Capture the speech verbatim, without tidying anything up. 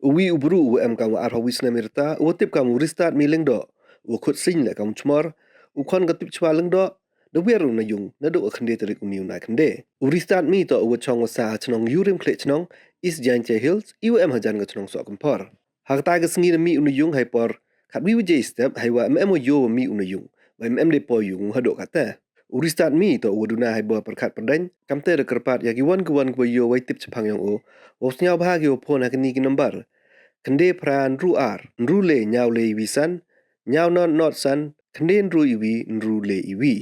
Uwi u bru uwa em kam wa arphaw wi snem i rta, uwa tip kam u Ristad Mi Lyngdoh, uwa khut sing leh kam u Chmor, u khon ka Tipchwa Lyngdoh, da wiar u na yung nadooh ka khyndai tarik uni u Naikhynde. U Ristad Mi toh uwa chong wa sah ha chnong Yurim Khliehchnong, East Jaintia Hills, iwa em hajan ka chnong Sohkymphor. Ha katai ka sngi da mih u na yung hei por khatwi waje step, heiwa em em wa yoh wa mih u na yung, wa em em de poi yung u hadooh katte. U Ristad Mi toh uwa duna hei bor pyrkhat pyrdeiñ, kamte da kyrpad ya kiwon kiwon kiwa yoh wei tip chaphang yong u, wow sñiawbha ki wow phone ha kini ki number: khyndai phra ynru ar, ynru le ñiaw le iwi san, ñiaw not not san, khyndai ynru iwi, ynru le iwi.